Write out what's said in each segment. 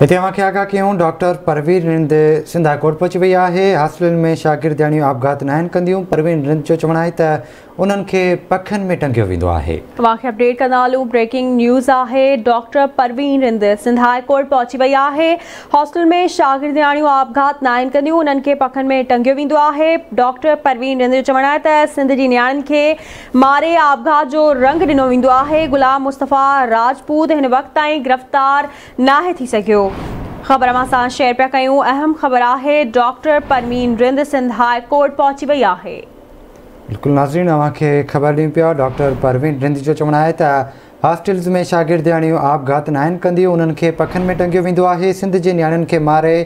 هتي اوهان کي آگاهه ڪيون doctor Parveen Rind Sindh high court پهچي وئي آهي. هاسٽلن ۾ شاگردياڻيون آپگهات ناهن ڪنديون. پروين رند جو چوڻ آهي ته انهن کي پکن ۾ ٽنگيو ويندو آهي. اوهان کي اپڊيٽ ڪندا هلون، بريڪنگ نيوز آهي، doctor Parveen Rind Sindh high court پهچي وئي آهي. هاسٽل ۾ شاگردياڻيون آپگهات ناهن ڪنديون، انهن کي پکن ۾ ٽنگيو ويندو آهي. ڊاڪٽر پروين رند جو چوڻ آهي ته سنڌ جي نياڻين کي ماري آپگهات جو رنگ ڏنو ويندو آهي. غلام مصطفيٰ راجپوت هن وقت تائين گرفتار ناهي ٿي سگهيو. خبر اوهان سان شيئر پيا ڪيون، اهم خبر آهي doctor Parveen Rind Sindh high court پهچي وئي آهي. بلڪل ناظرين اوهان کي خبر ڏيون پيا ڊاڪٽر پروين رند جو چوڻ آهي ته هاسٽلز ۾ شاگردياڻيون آپگهات ناهن ڪنديون، انهن کي پکن ۾ ٽنگيو ويندو آهي. سنڌ جي نياڻين کي ماري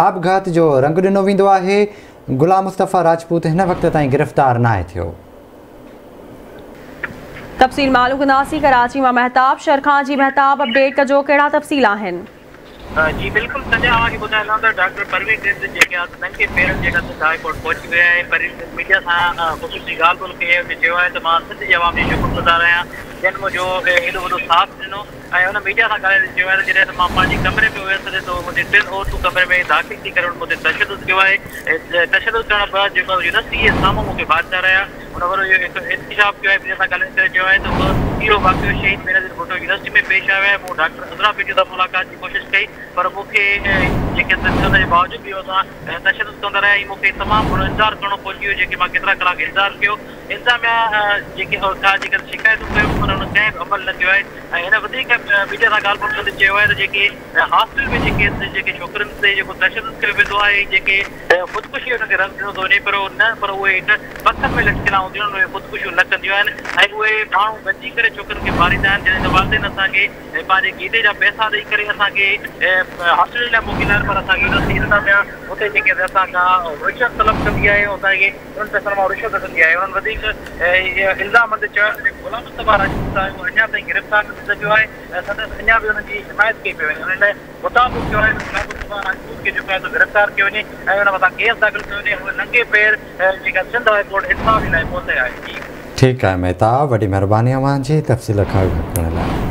آپگهات جو رنگ ڏنو ويندو آهي. غلام مصطفيٰ راجپوت هن وقت تائين گرفتار ناهي ٿيو. تفصيل معلوم ڪنداسين ڪراچي مان مهتاب شرخان جي. مهتاب اپڊيٽ ڪجو، ڪهڙا تفصيل آهن؟ جي بلڪل سنجا، اوهان کي ٻڌائي هلان ته ڊاڪٽر پروين رند جيڪي آهي ننگي پيرن جيڪا سنڌ هاء ڪورٽ پهچي ويا آهي. پروين رند ميڊيا سان خصوصي ڳالهه ٻولهه ڪئي آهي، هن چيو آهي ته مان سنڌ جي عوام جو شڪر گذار آهيان جن منهنجو ايڏو وڏو ساٿ ڏنو ۽ هن ميڊيا سان ڳالهائيندي چيو آهي ته جڏهن ته مان پنهنجي ڪمري ۾ هيس تڏهن ته منهنجي ٽن عورتون ڪمري ۾ داخل ٿي ڪري انهن مون تي تشدد ڪيو آهي. تشدد ڪرڻ بعد جيڪو يونيورسٽي جي سامهون مون کي ڀاڄندا رهيا. هن وري اهو هڪ انڪشاف ڪيو آهي، ميڊيا سان ڳالهائيندي ڪري چيو آهي ته اهو واقعو شهيد بينظير ڀٽو يونيورسٽي ۾ پيش آيو آهي، مون ڊاڪٽر عذرا پيچوهو سان ملاقات جي ڪوشش ڪئي پر مون کي جيڪي ان جي باوجود به اسان تشدد ڪندا رهيا ۽ مون کي تمام گهڻو انتظار ڪرڻو پئجي ويو، جيڪي مان ڪيترا ڪلاڪ انتظار ڪيو، انتظاميا جيڪي کان جيڪي شڪايتون ڪيون پر هن ڪنهن به عمل نه ڪيو آهي ۽ هن وڌيڪ ميڊيا سان ڳالهه ٻولهه ڪندي چيو آهي ته جيڪي هاسٽل ۾ جيڪي جيڪي ڇوڪرين تي جيڪو تشدد ڪيو ويندو آهي جيڪي خودڪشي ان کي رنگ ڏنو ٿو وڃي پر نه پر اهي هڪ پکن ۾ لٽڪيل هونديون آهن، اهي خودڪشيون نه ڪنديون آهن ۽ اهي ماڻهو گڏجي ڪري ڇوڪرين کي ماريندا آهن، جڏهن ته والدين اسان کي پنهنجي گيدي جا پئسا ڏئي ڪري اسان کي هاسٽل لاء موڪليندا آهن پر اسان کي يونيورسٽي انتظاميا اتي جيڪي اسان کان رشوت طلب ڪندي آهي ۽ اسان کي انهن پئسن مان رشوت وٺندي آهي. انهن وڌيڪ الزام هڻندي چيو آهي ته جيڪو غلام مصطفيٰ راجپوت آهي اهو اڃا تائين گرفتار نه ٿي سگهيو آهي ۽ سندس اڃا به انهن جي حمايت ڪئي پئي وڃي. انهن مطالبو ڪيو آهي ته غلام مصطفيٰ راجپوت کي جيڪو آهي سو گرفتار ڪيو وڃي ۽ ان مٿان ڪيس داخل ڪيو وڃي. هو ننگي پير جيڪا سنڌ هاء ڪورٽ انصاف جي لاء پهتي آهي. جي. ٺيڪ آهي مهتاب، وڏي مهرباني اوهان جي تفصيل کان آگاهه ڪرڻ لاء.